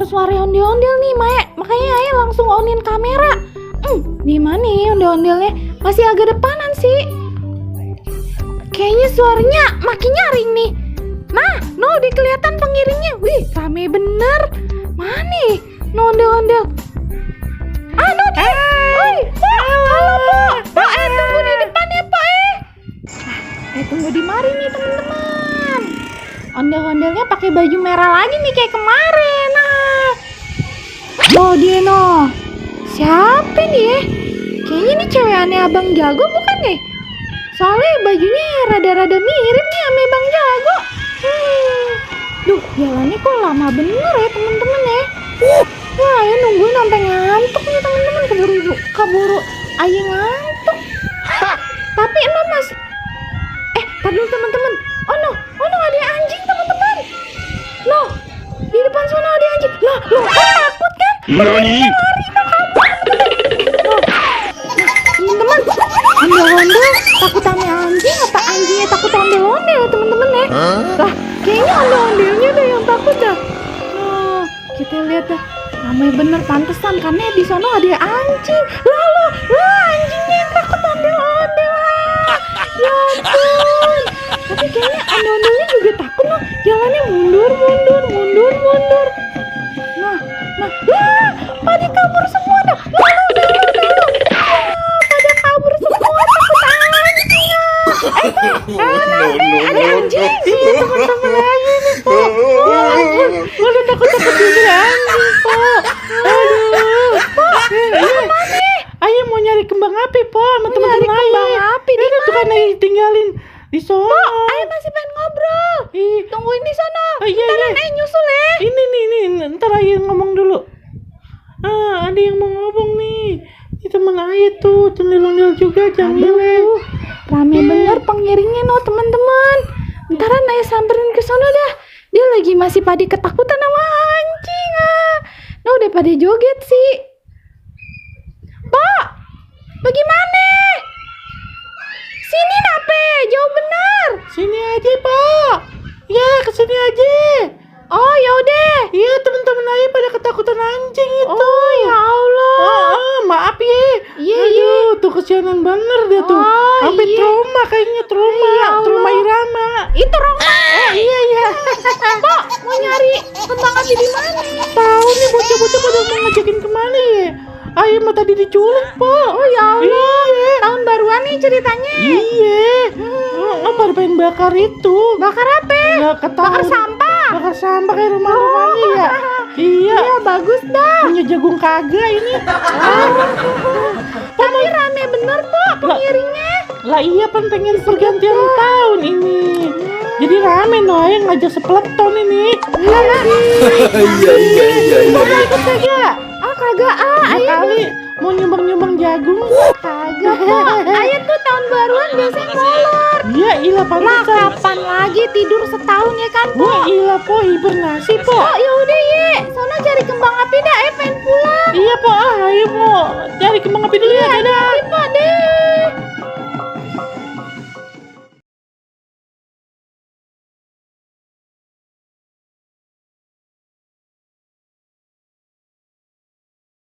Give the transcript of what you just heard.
suara ondel-ondel nih, Mae. Makanya Ayah langsung onin kamera. Di mana nih ondel-ondelnya? Masih agak depanan sih. Kayaknya suaranya makin nyaring nih. Nah, no, udah kelihatan pengiringnya. Wih, rame bener. Mana nih? No, ondel-ondel. No, dia. Woi, halo, Po. Tunggu di depan ya, Po. Tunggu di mari nih, teman-teman. Ondel-ondelnya pakai baju merah lagi nih kayak kemarin. Dia no. Siapa nih ya? Kayaknya ini cewek aneh Abang Jago bukan deh? Soalnya bajunya rada-rada mirip nih sama Bang Jago. Duh, jalannya kok lama bener ya teman-teman ya. Wah, ya nungguin sampai ngantuk nih teman-teman. Keburu Ayah ngantuk. Tapi no mas. Tar dulu teman-teman. Oh no, ada anjing teman-teman. No, di depan sana ada anjing. Lah, lo takut kan? Nani? Lari no kabur. Teman-teman, ondel-ondel takut sama anjing apa anjingnya takut ondel-ondel teman-teman ya? Lah, kayaknya ondel-ondelnya deh yang takut dah. Kita lihat dah. Ramai bener pantesan karena di sana ada anjing. Lah anjingnya yang takut ondel-ondel. Ya ampun. Tapi kayaknya ondel-ondelnya juga takut loh. Jalannya mundur. Nah, pada kabur semua dah. Pada kabur semua takut anjing. Ada anjing. Iya teman-teman lagi nih, Po. Waduh, takut-takut juga anjing, Po. Aduh. Po, mana? Ayah mau nyari kembang api, Po, sama teman-teman Ayah. Kembang api di mana? Tuh kan Ayah tinggalin di sono. Po, Ayah masih pengen ngobrol. Tungguin di sono. Iya. Ayah nyusul ya. Ini, ntar Ayah ngomong dulu. Ada yang mau ngomong nih. Ini teman Ayah tuh, ondel-ondel juga, Jamil. Rame bener pengiringnya no teman-teman. Ntaran Ayah samperin ke sono dah. Dia lagi masih pada ketakutan sama anjing. No, udah pada joget sih. Pak, bagaimana? Sini nape? Jauh benar. Sini aja, Pak. Ya, kesini aja. Oh, yaudah. Iya, teman-teman Ayah pada ketakutan anjing itu. Oh, ya Allah. Maaf ya. Iya. Tuh kesianan bener dia tuh. Sampai trauma kayaknya, trauma Irama. Itu Roma. Iya. Pak, mau nyari kembang api di mana? Tahu nih bocah-bocah pada mau ngajakin kemana ya? Ayah mah tadi diculik, Pak. Oh ya Allah. Iya. Tahun baruan nih ceritanya. Iya. Baru pengen bakar itu. Bakar apa? Bakar sampah. Bakar sampah kayak rumah-rumahnya ya. Iya, bagus dah. Punya jagung kagak ini. Tapi rame bener, Pak, pengiringnya. Lah iya pengen pergantian tahun ini. Jadi rame Ayah ngajak sepeleton ini. Iya. Mau ikut kagak? Kagak Ayah kali mau nyumbang jagung. Kagak, Po. Ayah tuh tahun baruan biasanya molor. Iya, ilah pantesan. Lah kapan lagi tidur setahun ya kan, Po? Ilah, Po, hibernasi, Po. Oh, yaudah ye. Sono cari kembang api dah, pengen pulang. Iya, Po. Ayo, Po. Cari kembang api dulu ya. Dadah.